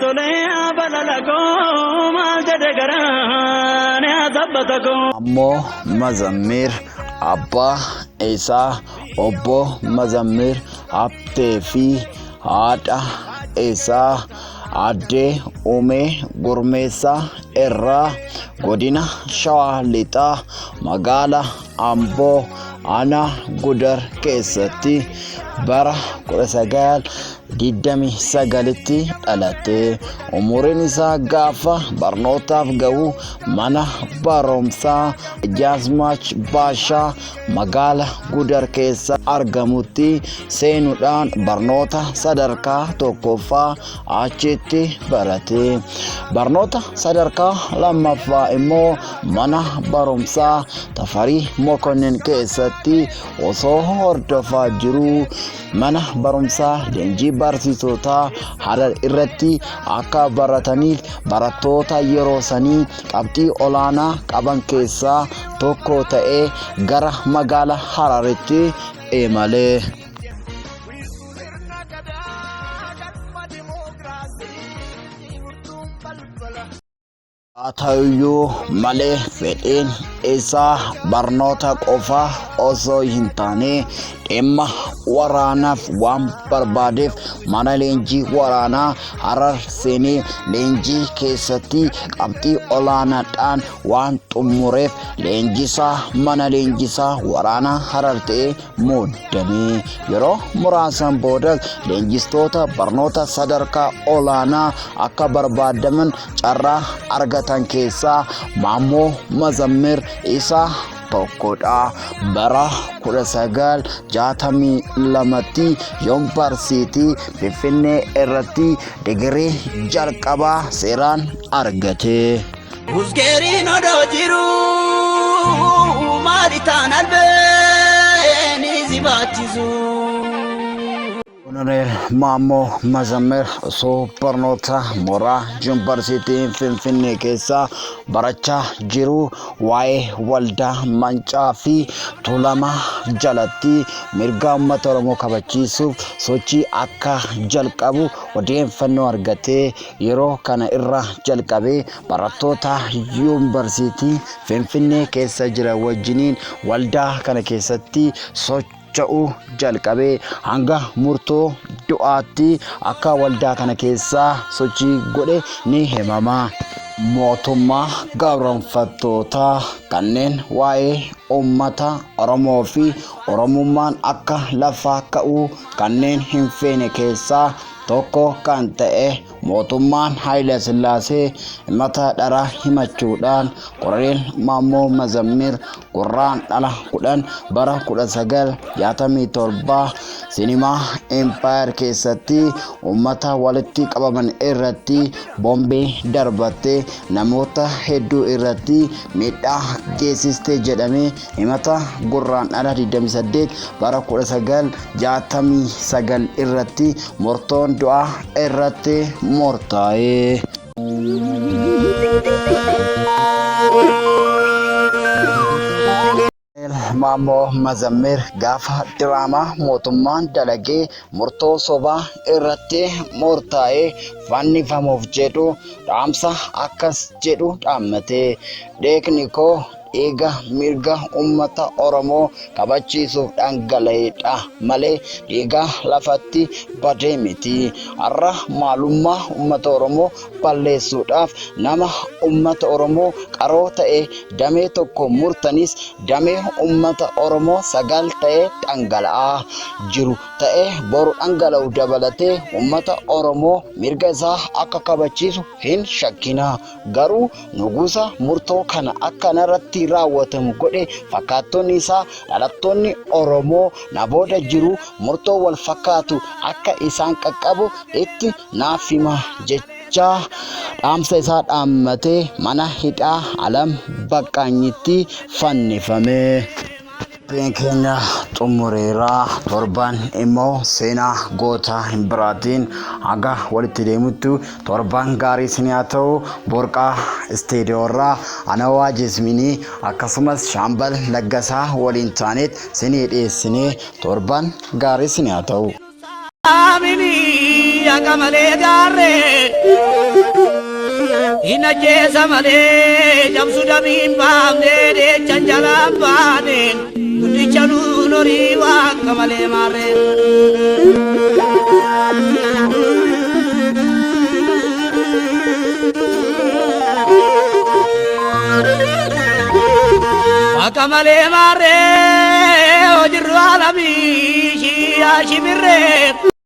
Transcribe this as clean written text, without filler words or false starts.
Tolee balala koo maal jedhe garaan yaa sabbata koo. Ammoo Mazammir abbaa isaa obbo Mazammir Habtee fi haadha isaa Aaddee Uumee Gurmeessaa irraa godina Shawaa Lixaa magaala Amboo aanaa Gudar keessatti bara 1929tti dhalate. Umuriin isaa gaafa barnootaaf gahu mana barumsaa Jaazmaach Baashaa magaala Gudar keessa argamutti seenuudhaan barnoota sadarkaa tokkoffaa achitti barate. Barnoota sadarkaa lammaffaa immoo mana barumsaa Tafarii Mokonnin keessatti osoo hordofaa jiruu mana barumsaa leenjii barsiisotaa Harar irratti akka barataniif barattoota yeroo sanii qabxii olaanaa qaban keessaa tokko ta'ee gara magaala Hararitti imale. Sirna gadaa galma dimookiraasii murtuun balbala. Haa ta'uyyuu malee fedhiin isaa barnoota qofa osoo hin taane dhimma waraanaaf waan barbaadeef mana leenjii waraanaa Harar seenee leenjii keessatti qabxii olaanaadhaan waan xumureef leenjisaa mana leenjisaa waraanaa Harar ta'ee muuddame. Yeroo muraasaan boodas leenjistoota barnoota sadarkaa olaanaa akka barbaadaman carraa argatan keessaa Maammoo Mazammir isa tokkodha. Bara 1962tti Yuunivarsiitii Finfinnee irratti digirii jalqabaa seeraan argate. Uskeeriin odoo jiruu maali taan albeen si baachisu. Koloneel Maammoo Mazammir osoo barnoota mooraa Yuunivarsiitii Finfinnee keessaa barachaa jiruu waa'ee waldaa Mancaa fi Tuulamaa jalatti mirga uummata Oromoo kabachiisuuf sochii akka jalqabu odeeffannoo argatee yeroo kana irraa jalqabee barattoota Yuunivarsiitii Finfinnee keessa jiran wajjiniin waldaa kana keessatti socho'uu jalqabee hanga murtoo du'aatti akka waldaa kana keessaa sochii godhe ni himama. Mootummaa gabroonfattootaa kanneen waa'ee uummata Oromoo fi Oromummaan akka lafaa ka'uu kanneen hin feene keessaa tokko kan ta'e Mootummaan Haayila Sillaasee himata dharaa himachuudhaan Koloneel Maammoo Mazammir Gurraandhala 10 bara 1967 Sinimaa Impaayar keessatti uummata walitti qabaman irratti boombii darbattee namoota hedduu irratti miidhaa geessiste jedhamee himata Gurraandhala 28 bara 1969 irratti murtoon du'aa irratti murtaa'e. Maammoo Mazammir gaafa diraamaa mootummaan dalagee murtoo sobaa irratti murtaa'ee fannifamuuf jedhu dhaamsa akkas jedhu dhaammate. Dheekni koo dhiiga mirga uummata Oromoo kabachiisuuf dhangala'edha malee dhiiga lafatti badee miti. Har'a maalummaa uummata Oromoo balleessuudhaaf nama uummata Oromoo qaroo ta'e damee tokko murtanis damee uummata Oromoo 9 ta'e dhangala'aa jiru ta'e boru dhangala'u dabalatee uummata Oromoo mirga isaa akka kabachiisu hin shakkina. Garuu Nugusa murtoo kana akka narratti raawwatamu godhe fakkaattonni isaa dhalattoonni Oromoo na booda jiru murtoo wal fakkaatu akka isaan qaqqabu itti naaf hima jechaa dhaamsa isaa dhaammatee mana hidhaa Alam Baqqaanyitti fannifame. Qophiin keenya xumureera. Torban immoo seenaa goota hin biraatiin haga walitti deemutti torban gaarii isin haa ta'u. Borqaa istiidiyoorraa Anawaa Jisminii akkasumas Shaambal Laggasaa waliin taaneet sinii dhiyeessinee torban gaarii isin haa ta'u. Amini. Dhaqa malee gaarree hin ajjeesa malee cabsu damiin baafne deechan jalaan baane guddicha nuun horii waaqa malee maarree. Waaqa malee maarree hojirru alamii shiyaa shimirree.